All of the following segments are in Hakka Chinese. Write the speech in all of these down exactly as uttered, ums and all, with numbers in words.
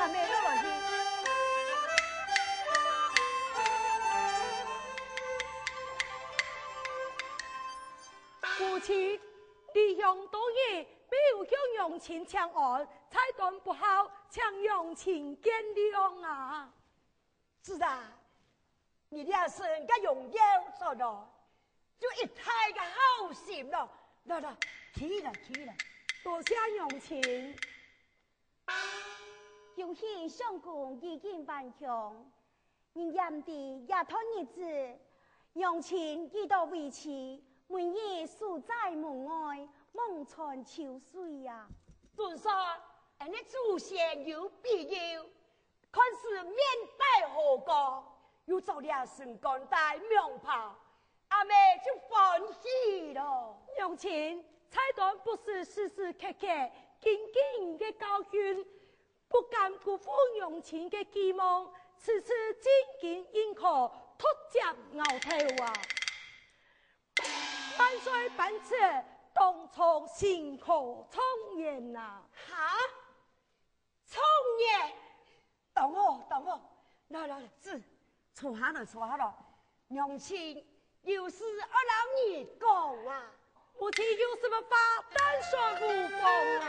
阿姆，我來去。母親，離鄉多年，沒有向娘親請安，在端不孝，請娘親見諒啊。 子啊，你這身个榮耀轉來，就一大个好心咯。來來，起來，起來。多謝娘親。恭喜相公衣錦還鄉，人言知這段日子，娘親已到為妻，每日守在門外，望穿秋水啊。準算，恁呢祖先有庇佑， 看時面帶和光，又著這身官帶蟒袍，阿姆就歡喜咯。娘親，在端不時時時刻刻謹記你个教訓，不敢辜負娘親个寄望，時時進京應考，突厥鰲頭啊！萬歲班次，當中新科狀元啊！哈？ 狀元，當好，當好。來來來，子，坐下來，坐下來。娘親有事愛摎你講啊。母親有什麼話，但說無妨啊。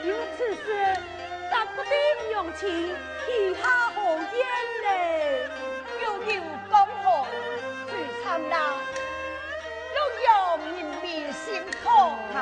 有此事， 擔不得娘親膝下何言呢？又有江河水沖浪，洛陽人民心痛啊！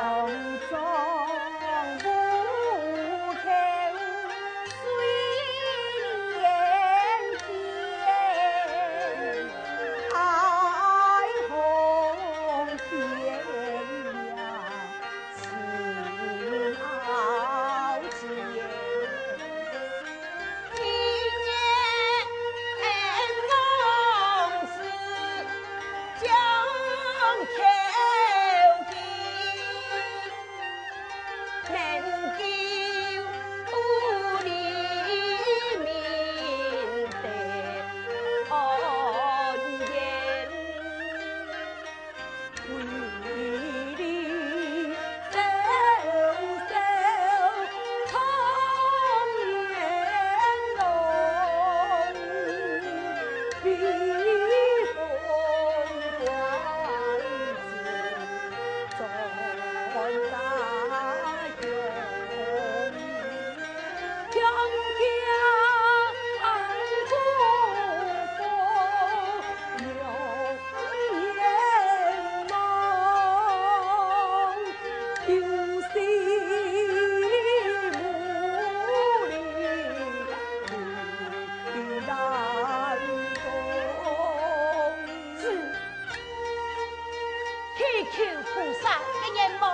祈求菩薩个願望，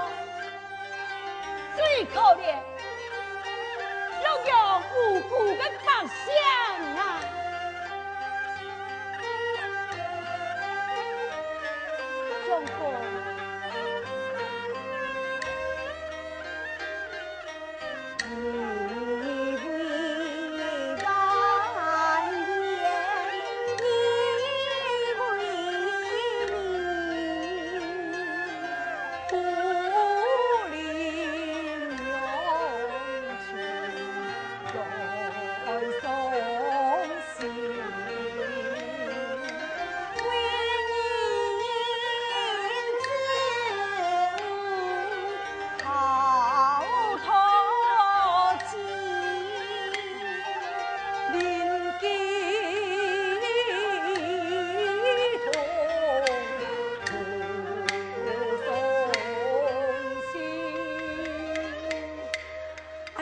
最可憐洛陽無辜个百姓啊！相公。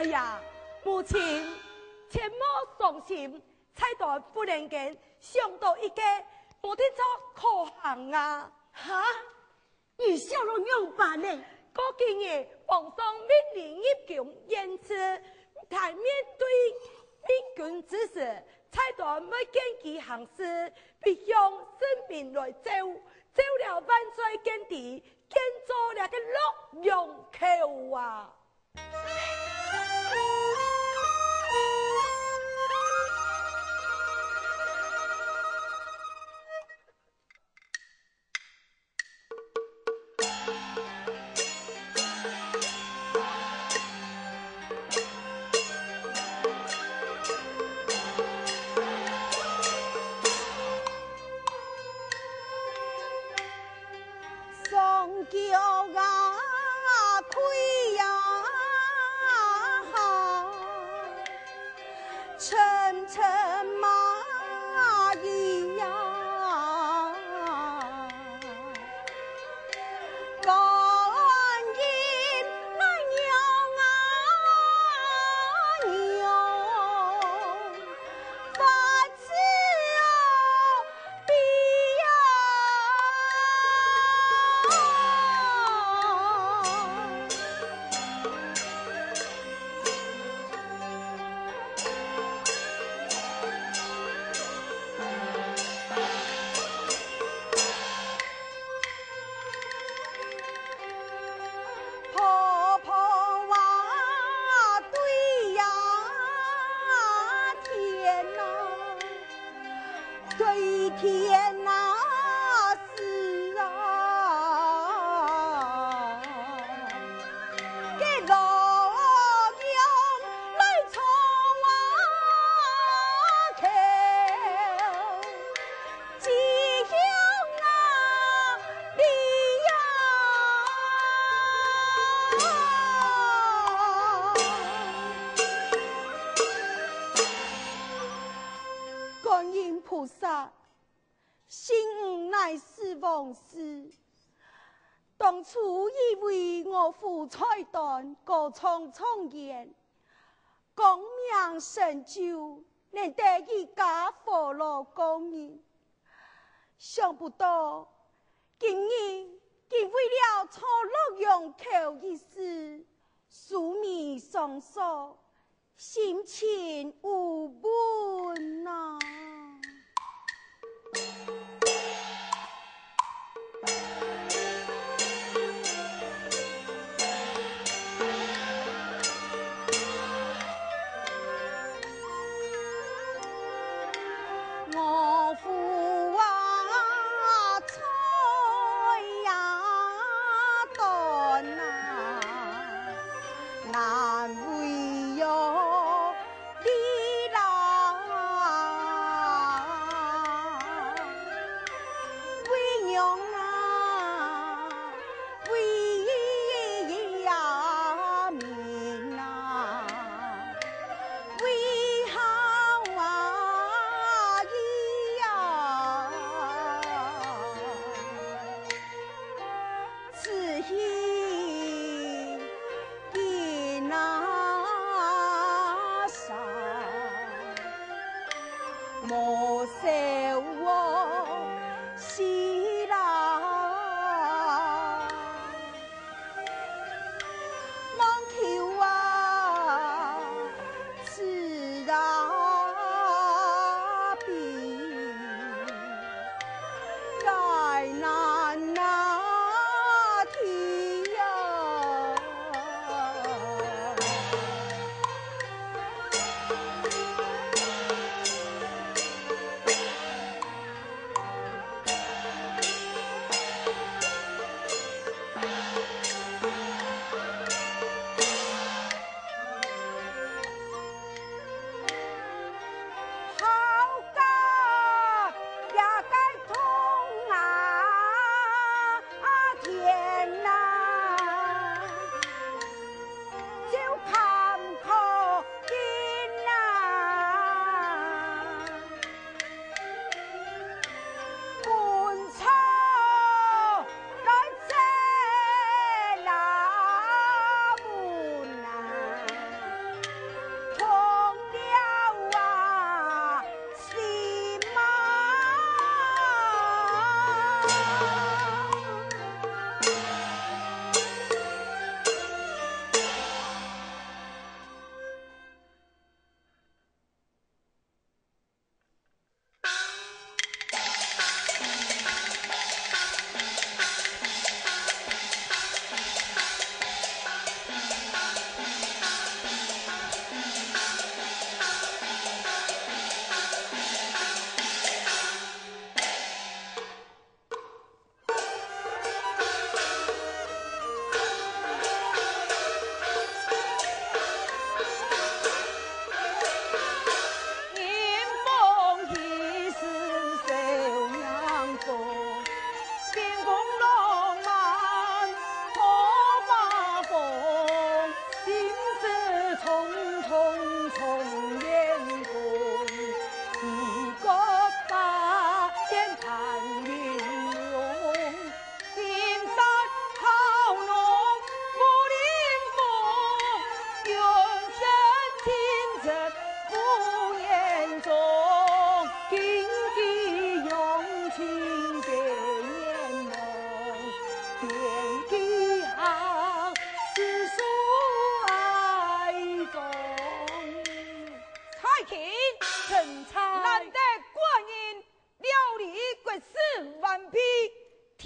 呀，母親，切莫傷心，菜單忽然間想到一個無定著可行啊。哈？你想到仰般呢？過幾日，皇上命你入宮宴食，但面對明君之時，菜單會見機行事，必向神明來奏，奏了萬歲見底，建造這個洛陽口啊！ 双脚啊，跪呀哈，沉沉马呀，观音啊，娘啊娘。 婆婆啊，对呀天啊，对天啊，是啊，个洛阳来唱啊口。 吉祥啊，你呀！观音菩萨，信你乃是王师。当初以为我府菜单歌唱状元， 功名成就，能得一家和乐过日。想不到，今日竟为了唱洛阳口一事，愁眉伤脑，心情鬱闷啊！ 我府啊，菜呀端啊，难为哟 你啦，为娘啊，为呀民啊，为好啊呀。 此去今啊山，莫愁我死啦。 望求啊，慈悲，解难啊题呀。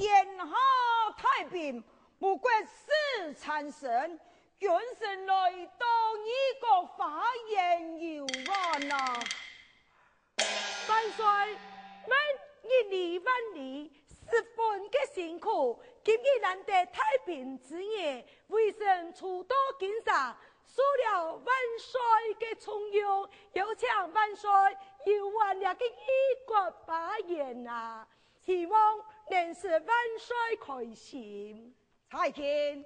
天下太平，無國事纏身，君臣來到，你國花園遊玩啊！萬歲，萬日理萬里，十分个辛苦，今日難得太平之日，微臣初到京城，受了萬歲个重用，邀請萬歲遊玩這个御國花園啊！ 希望能使萬歲開心。蔡京，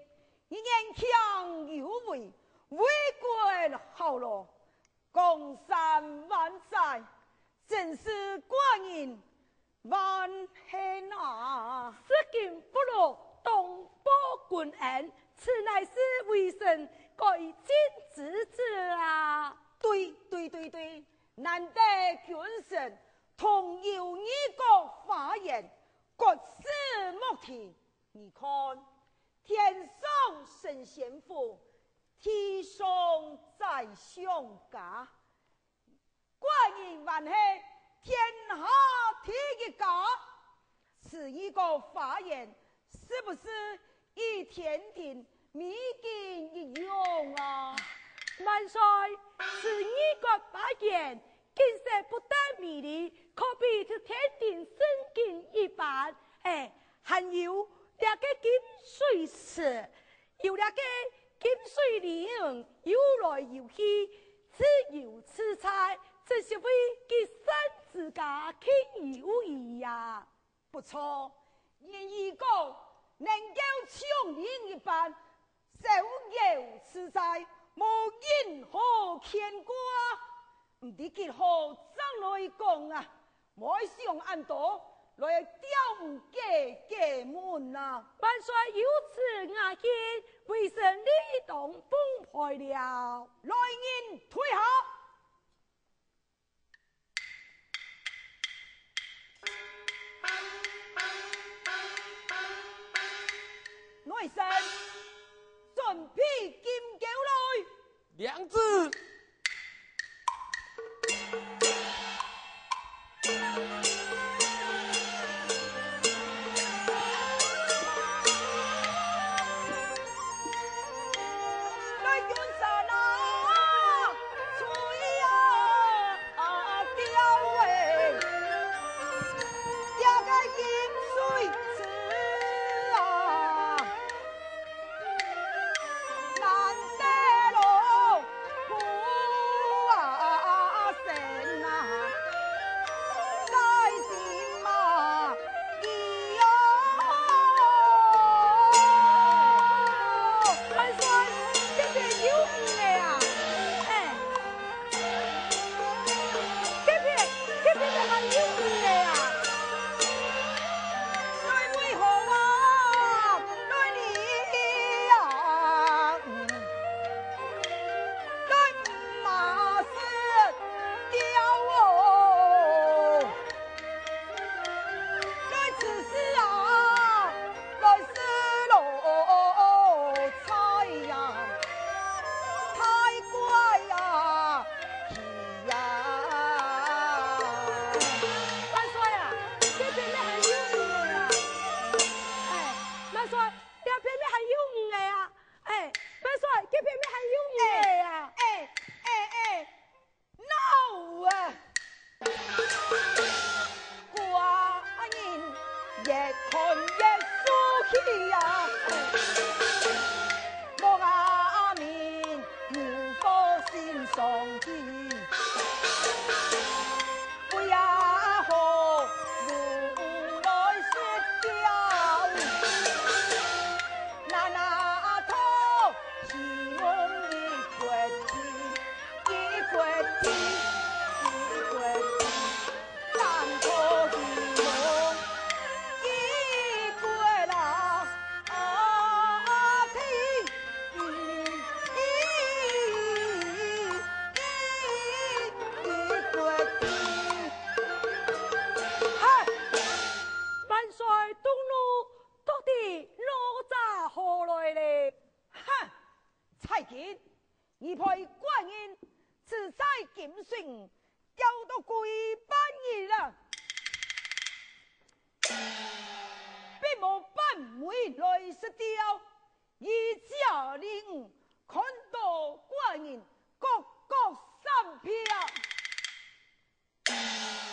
你言輕有為，為國效勞，江山還在，真是寡人萬幸啊！失敬不如當報君恩，此乃是微臣該盡之職啊！對，對，對，對，難得君臣同遊御國花園， 國事莫提，你看，天上神仙府，地上宰相家，寡人還係天下第一家。此御國花園，是不是與天庭美景一樣啊？萬歲，此御國花園， 景色不但美麗，可比天庭仙境一般。欸，還有這个金水池，有這个金水里，嗯，游來游去，自由自在，真係為佢山之家去游尞呀。 不錯，人如果能夠像你一般，逍遙自在，無任何牽掛，毋知幾好正來講啊！莫想恁多，來吊你个解悶啊！萬歲有此雅興，微臣理當奉陪了。來人退下！ 內侍，準備金襁來。領旨。 來，君臣啊，吹啊，啊，調欸，這个金水池啊，難得咯，苦啊，辛啊，在心啊。 咿唷！萬歲，這片有魚仔啊！欸，這片，這片還有魚仔啊！來喂好啊！來哩啊！ 來，馬氏鳥哦，來，此時啊，來，是奴才呀，太乖呀，去呀。萬歲啊，這片乜還有魚仔啊！哎，萬歲，這片乜還有魚仔啊！ 哎，萬歲，這片乜還有魚仔啊！哎，哎，哎，鬧啊！寡人越看越受氣呀！莫阿明，無福心上去。 為啊好，無來食掉。那那托，西門一塊地，一塊地，一塊地，爛托西門一塊啦。 嗨！萬歲動怒，到底哪儕好來咧？哈！蔡京，你陪寡人自在金水 吊到歸半日了，並無来食掉。一家人看到寡人，各各三票。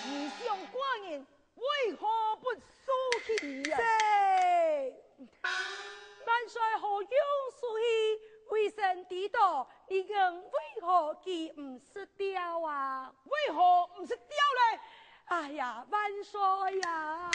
你想寡人为何不收起呀？是。万岁何用收起？微臣知道，你问为何佢毋食掉啊？为何毋食掉嘞？哎呀，万岁呀！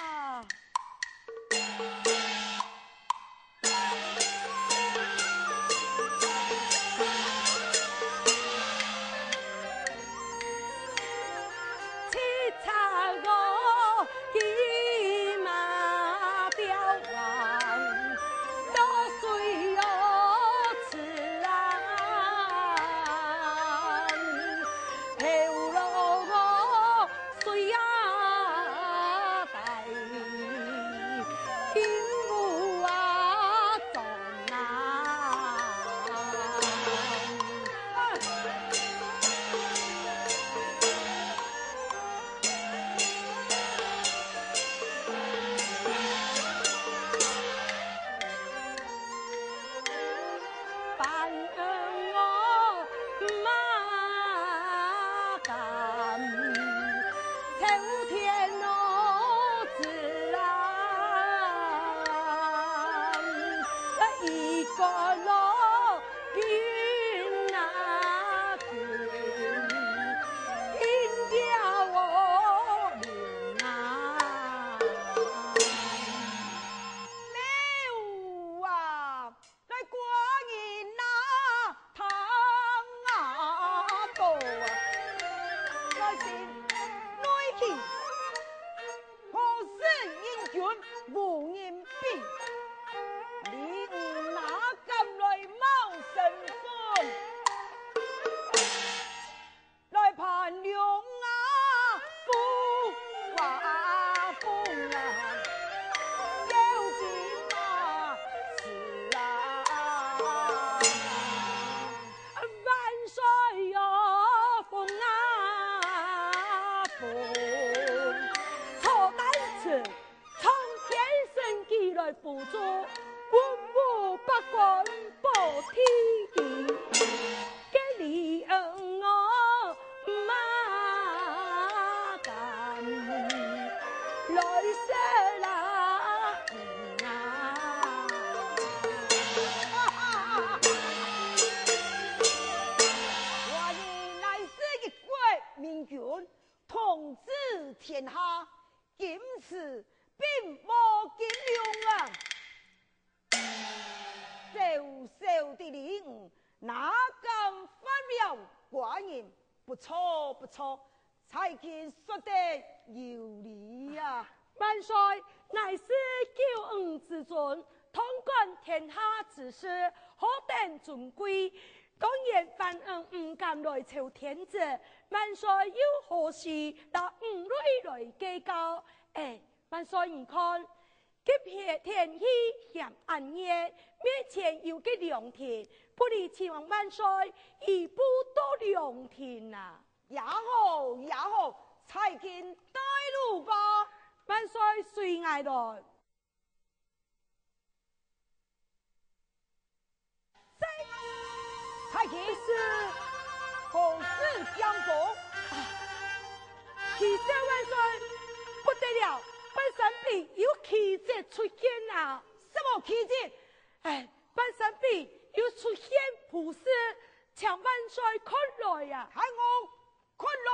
来，官人啊，听啊，到啊，来，先来去，何事英雄无人比？你哪敢来冒生分？ 来盘龙啊，虎啊，凤啊，有金马翅啊。万岁哟，凤啊凤，坐等子， 苍天神机来辅助，文武百官保天地。个你恩我马敢来说啦啊！我乃是一国明君，统治天下， 今时并无金龙啊！小小的礼遇，哪敢犯了寡人？不错，不错，才俊说得有理呀！万岁，乃是九五之尊，统管天下之事，何等尊贵！ 当然万恩毋敢来求天子，万岁又何须拿五雷来計較？哎，万岁你看，吉天氣嫌恁熱，面前有个涼亭，不如請萬岁移步到涼亭啊！也好，也好，在今带路吧。万岁随𠊎来。 在，太师，何事相公？啊，启奏万岁，不得了，半山壁有奇迹出现啊！什么奇迹？哎，半山壁有出现符师，请万岁看来啊！喊我看来！